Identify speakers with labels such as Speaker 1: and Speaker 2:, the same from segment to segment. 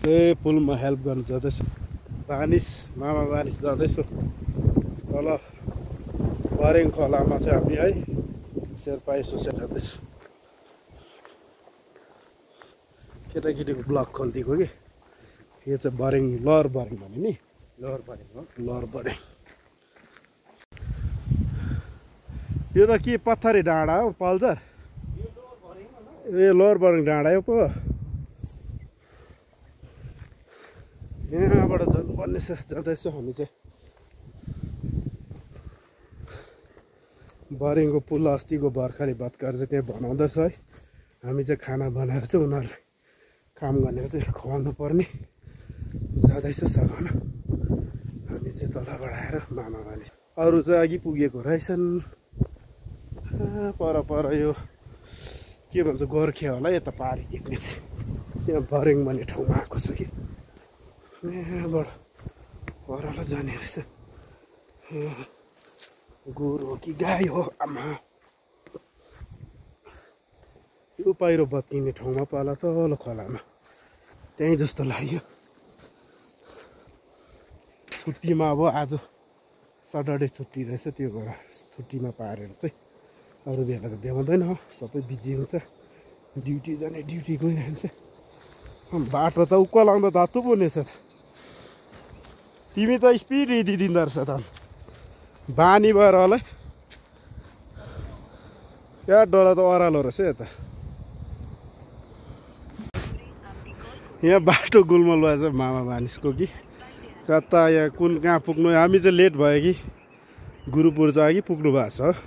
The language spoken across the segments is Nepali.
Speaker 1: चाहिँ पुलमा हेल्प गर्नु जाँदैछु। मामा बानिस जाँदैछु तल बरेङ खोलामा चाहिँ हामी है शेर्पा एसोसिएसन जाँदैछु। केटाकेटीको ब्लग खोलिदिएको कि यो चाहिँ बरेङ लोवर बरेङ भन्यो नि, लोवर बरेङ हो, लोवर बरेङ। यो त के पत्थरे डाँडा हो पल्जर? ए लोवर बरेङ डाँडा हो पो। यहाँबाट जानुपर्ने जाँदैछौँ हामी चाहिँ। बरेङको पुल अस्तिको भर्खरै भत्काएर चाहिँ त्यहाँ बनाउँदैछ है। हामी चाहिँ खाना बनाएर चाहिँ उनीहरूलाई काम गरेर चाहिँ खुवाउनु पर्ने जाँदैछु सघाउन। हामी चाहिँ तलबाट आएर मामा बानी अरू चाहिँ अघि पुगेको रहेछन्। पर यो के भन्छ गोर्खे होला यता पारी देख्ने चाहिँ त्यहाँ बरेङ भन्ने ठाउँमा आएको छु कि यहाँबाट परला जाने रहेछ। गोरु हो कि गाई हो आमा। यो पहिरो बत्किने ठाउँमा पाला तल खोलामा त्यहीँ जस्तो लाग्यो। छुट्टीमा अब आज सटरडे छुट्टी रहेछ, त्यो भएर छुट्टीमा पारेर चाहिँ अरू बेला त भ्याउँदैन, सबै बिजी हुन्छ। ड्युटी जाने ड्युटी गइरहन्छ। बाटो त उक्क लाउँदा धातु पुग्नेछ त। तिमी त स्पिड दिँदो रहेछ त बानी भएर होला। क्या डोला त ओह्रालो रहेछ यता। यहाँ बाटो गुलमल भएछ मामा बानिसको कि कता यहाँ कहाँ पुग्नु। हामी चाहिँ लेट भयो कि गुरुपुर चाहिँ अघि पुग्नु भएको छ।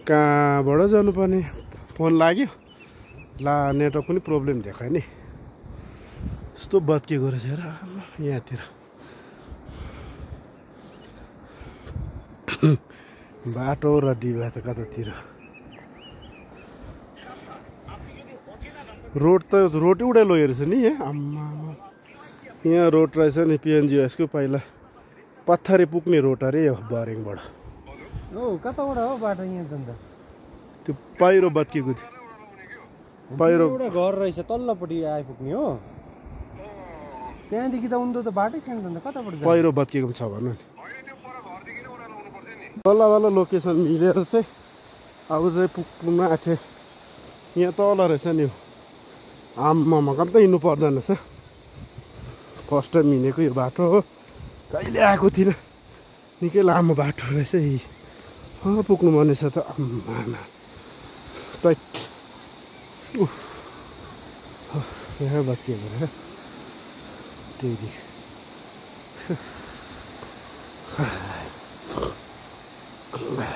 Speaker 1: कहाँबाट जानुपर्ने फोन लाग्यो ला, नेटवर्क पनि प्रब्लम देखायो नि। यस्तो बत्किएको रहेछ र यहाँतिर। बाटो र डिभा त कतातिर। रोड त रोड एउटै लग्यो रहेछ नि यहाँ। आम्मा यहाँ रोड रहेछ नि पिएनजिएसको पहिला पत्थरे पुग्ने रोड अरे यो बरेङबाट।
Speaker 2: हो कताबाट हो बाटो यहाँ जाँदा?
Speaker 1: त्यो पहिरो बत्किएको थियो। पहिरो
Speaker 2: एउटा घर रहेछ तल्लोपट्टि आइपुग्ने हो। त्यहाँदेखि त उन्दो त बाटै छैन त कताबाट
Speaker 1: पहिरो बत्किएको छ भन्नु नि। तल्ला लोकेसन मिलेर चाहिँ अब चाहिँ पुग्नु आएको थिएँ। यहाँ तल रहेछ नि। आम्मामा कम त हिँड्नु पर्दैन रहेछ। फर्स्ट टाइम हिँडेको यो बाटो हो, कहिले आएको थिइनँ। निकै लामो बाटो रहेछ यी। पुग्नु पर्ने छ त। आम्मा टाइट। यहाँ बत्किएको रहेछ त्यही। आम्मा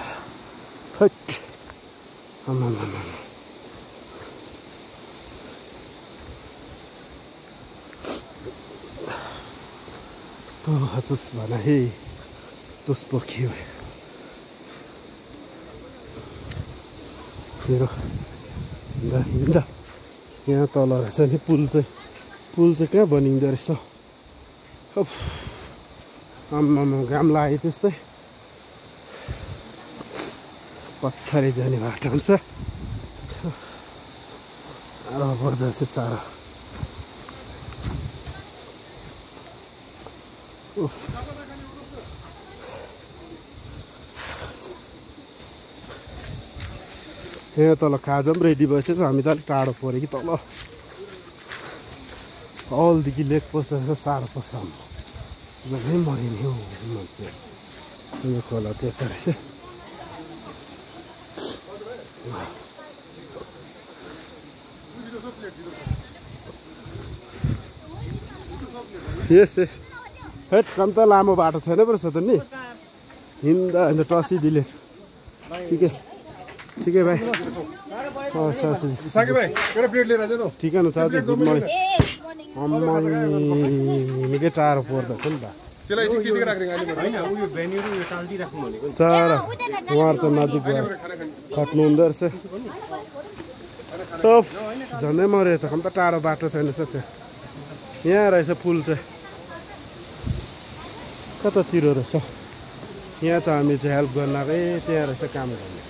Speaker 1: तुस भन है तुस पोखियो मेरो हिँड्दा। यहाँ तल रहेछ नि पुल चाहिँ कहाँ बनिँदो रहेछ। आम्मामा घाम लाग्यो त्यस्तै। पत्थरै जाने बाटो हुन्छ। पर्दो रहेछ साह्रो। यहाँ तल खाजा पनि रेडी भइसक्यो। हामी त अलिक टाढो पऱ्यो कि तल हलदेखि लेक पोस्ट रहेछ। साह्रो पर्छ झनै मरिने हौ मान्छे। यो खोला त्यता रहेछ। यस हेट कम त लामो बाटो छैन रहेछ त नि। हिँड्दा अन्त टसी दिले। ठिकै भाइ। ठिकै न चार्ज निकै टाढो पर्दछ नि त। चार उहाँहरू त नजिक गएर खट्नु हुँदो रहेछ। झन्डै मऱ्यो त। कम त टाढो बाटो छैन रहेछ त्यो। यहाँ रहेछ पुल चाहिँ कतातिर रहेछ। यहाँ चाहिँ हामी चाहिँ हेल्प गर्न आएकै त्यहाँ रहेछ काम गर्ने।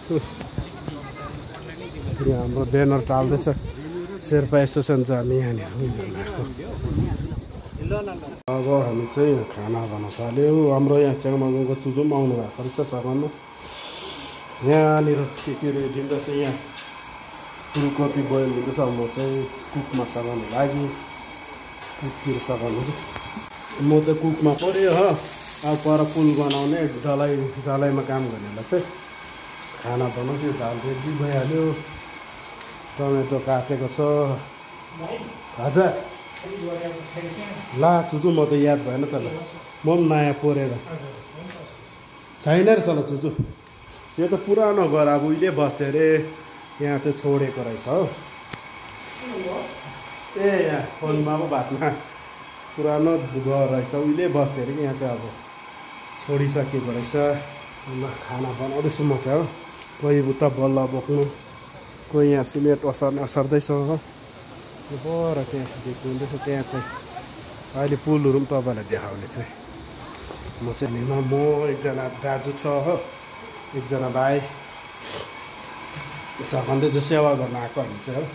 Speaker 1: यहाँ हाम्रो ब्यानर टाल्दैछ शेर्पा एसोसिएसन छ हामी यहाँनिर अब हामी चाहिँ खाना बनाउन थाल्यो हाम्रो यहाँ च्याङमाको चुजुम आउनु भएको रहेछ सघाउनु यहाँनिर के रेडिङ रहेछ यहाँ फुलकोपी बोइल हुँदैछ म चाहिँ कुकमा सघाउनु लागि कुकतिर सघाउनु म चाहिँ कुकमा पऱ्यो हो अब पर पुल बनाउने डलाइमा काम गर्नेलाई चाहिँ खाना बनाउँछु दाल रेडी भइहाल्यो टमेटो काटेको छ हजुर ला चुचु म त याद भएन त ल म पनि नयाँ परेर छैन रहेछ ल चुचु यो त पुरानो घर अब उहिले बस्थ्यो अरे यहाँ चाहिँ छोडेको रहेछ हो ए यहाँ फोनमा पो बातमा पुरानो घर रहेछ उहिले बस्थ्यो अरे कि यहाँ चाहिँ अब छोडिसकेको रहेछ खाना बनाउँदैछु म चाहिँ हो कोही उता बल्ल बोक्नु कोही यहाँ सिमेन्ट असर्दैछ हो यो पर त्यहाँ देख्नु हुँदैछ त्यहाँ चाहिँ अहिले पुलहरू पनि तपाईँलाई देखाउने चाहिँ म चाहिँ म एकजना दाजु छ हो एकजना भाइ सघाउँदै चाहिँ सेवा गर्न आएको हामी चाहिँ हो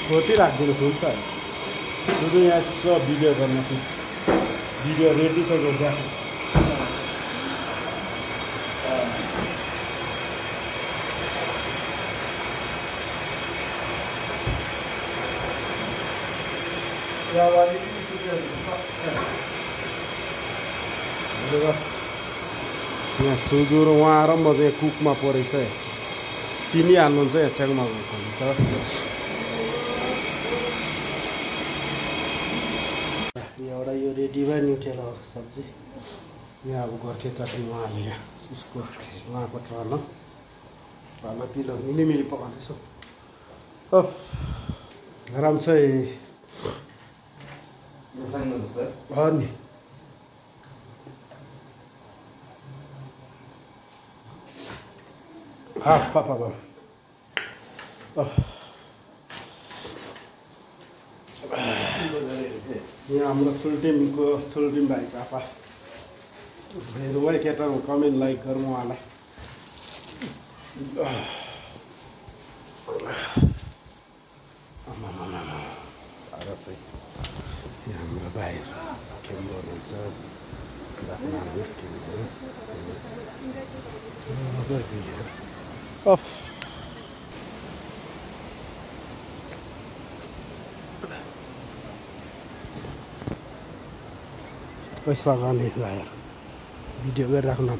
Speaker 1: खोटी राखिदिनु हुन्छ सुरु यहाँ छ भिडियो गर्न भिडियो रेडी छ गर्दा यहाँ सुजु र उहाँ र म चाहिँ कुकमा परेको छ चिनी हाल्नुहुन्छ यहाँ च्याङमा हुन्छ एउटा यो रेडी भयो न्युट्रेला सब्जी यहाँ अब गोर्खे चटनी उहाँले यहाँ उसको उहाँको ट्रन घरमा पिलो मिलिमिली पकाउँदैछु आराम चाहिँ नि यहाँ हाम्रो चुल्टिम भाइ पापा हेरौँ है केटा कमेन्ट लाइक गरौँ उहाँलाई साह्रो चाहिँ यहाँ हाम्रो भाइ खेल गर्नुहुन्छ पैसा गर्ने आयो भिडियो गरिराख्नु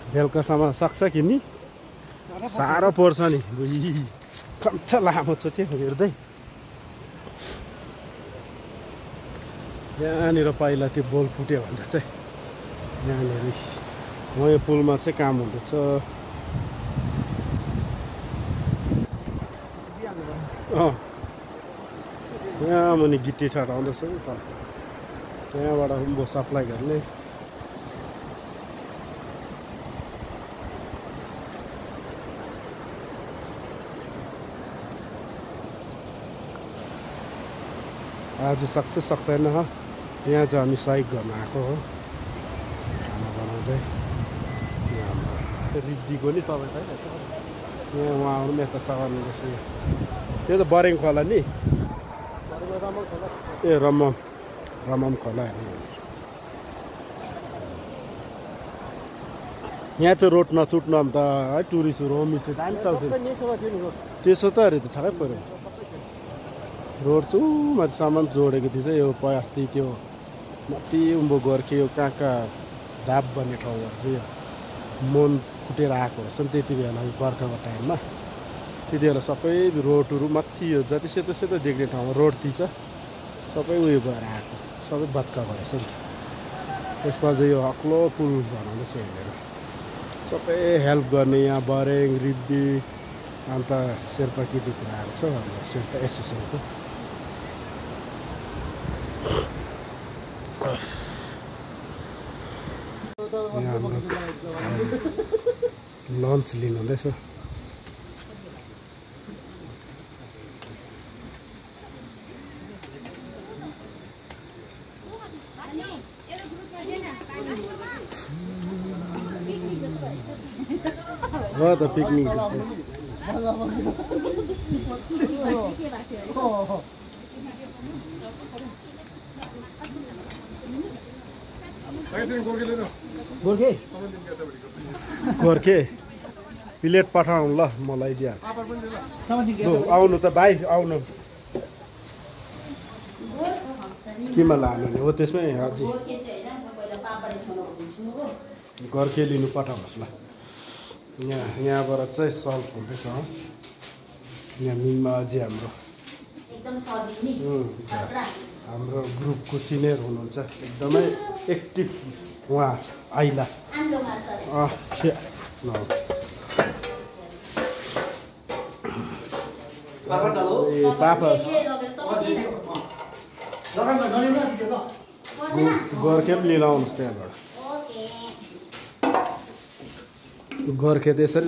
Speaker 1: बेलुकासम्म सक्छ कि नि साह्रो पर्छ नि कम्ता लामो छ त्यो हेर्दै यहाँनिर पहिला त्यो बोल फुट्यो भनेर चाहिँ यहाँनिर वहीँ पुलमा चाहिँ काम हुँदैछ यहाँ मुनि गिटी ठटाउँदैछ नि त त्यहाँबाट उँभो सप्लाई गर्ने आज सक्छ सक्दैन हो यहाँ चाहिँ हामी सहयोग गर्न आएको हो खाना बनाउँदै यहाँ हाम्रो रिड्डीको नि तपाईँ यहाँ उहाँ आउनु पनि यता सघाउनु रहेछ त्यो त बरेङ खोला नि ए रमम खोला यहाँ चाहिँ रोड नचुट्नु अन्त है टुरिस्टहरू होमस्टे दामी चल्थ्यो त्यसो त अरे त छक्कै पऱ्यो रोड चाहिँ माथिसम्म जोडेको थियो चाहिँ यो अस्ति त्यो माथि उँभो गोर्खे यो कहाँ धाप भन्ने ठाउँहरू चाहिँ यो मन फुटेर आएको रहेछ नि त्यति बेला बर्खाको टाइममा त्यति बेला सबै रोडहरू माथि यो जति सेतो सेतो देख्ने ठाउँमा रोड थिएछ सबै उयो भएर आएको सबै भत्काएको रहेछ नि त्यसमा चाहिँ यो अग्लो पुल बनाउँदैछ यहाँनिर सबै हेल्प गर्ने यहाँ बरेङ रिब्दी अन्त शेर्पा केटी कुराहरू छ हाम्रो शेर्पा एसोसिएसनको यहाँ हाम्रो लन्च लिनु हुँदैछ हो त पिकनिक
Speaker 2: गोर्खे
Speaker 1: गोर्खे प्लेट पठाउनु ल मलाई दिया आउनु त भाइ आउनु केमा लानु नि हो त्यसमै हजुर गोर्खे लिनु पठाउनुहोस् ल यहाँबाट चाहिँ सल्भ हुँदैछ यहाँ मिनमा अझै हाम्रो ग्रुपको सिनियर हुनुहुन्छ एकदमै एक्टिभ उहाँ आइला गोर्खे पनि लिएर आउनुहोस् त्यहाँबाट गोर्खे त यसरी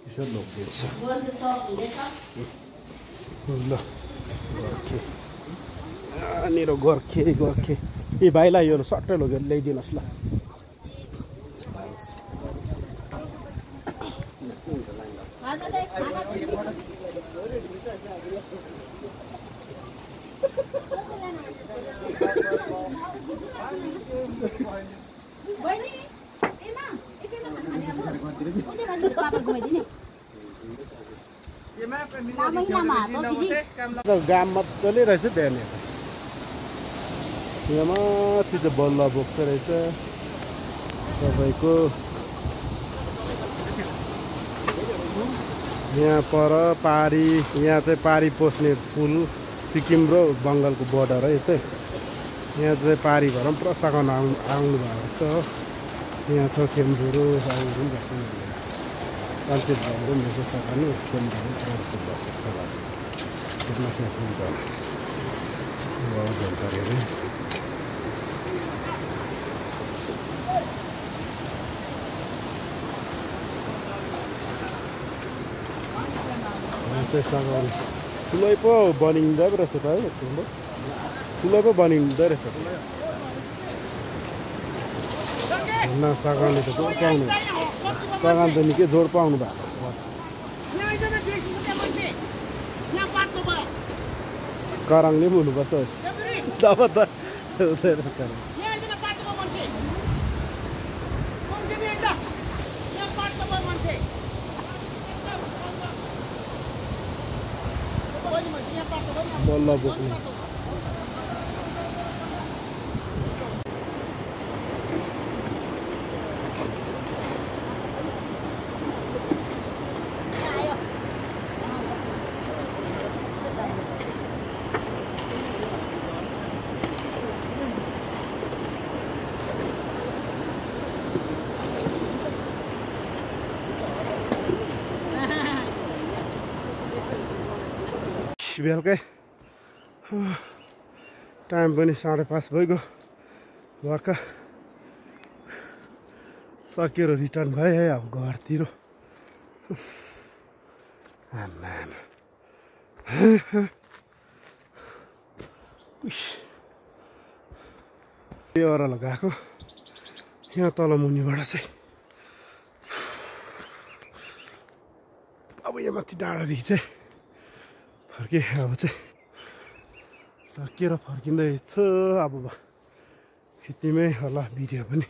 Speaker 1: यसरी लगिदिन्छ ल गोर्खे यहाँनिर गोर्खे गोर्खे ए भाइलाई यो सट्टै लगेर ल्याइदिनुहोस् ल गाम मजाले रहेछ बिहान यहाँ माथि चाहिँ बल्ल बोक्दो रहेछ तपाईँको यहाँ पर पारी यहाँ चाहिँ पारी पस्ने पुल सिक्किम र बङ्गालको बोर्डर है चाहिँ यहाँ चाहिँ पारी भएर पनि पुरा सघाउन आउनु भएको छ यहाँ छ खेमझुरो आउनु पनि बस्नु पञ्चायत भएर मेसो सघाउनु खेमझुरो बस्छ जानकारीहरू चाहिँ सघाउनु ठुलै पो बनिँदो रहेछ त है ठुलो पो बनिँदो रहेछ नसघाउने त जोड पाउनु सघाउनु त निकै जोड पाउनु भएको कराङले पनि हुनुपर्छ तब त बल्ल बोक्नु बेलुकै टाइम पनि 5:30 भइगयो वाक्क सकेर रिटर्न भयो है अब घरतिर यो ओह्रालो गएको यहाँ तल मुनिबाट चाहिँ अब यहाँ माथि डाँडादेखि चाहिँ फर्के अब चाहिँ सकिएर फर्किँदैछ अब यतिमै होला भिडियो पनि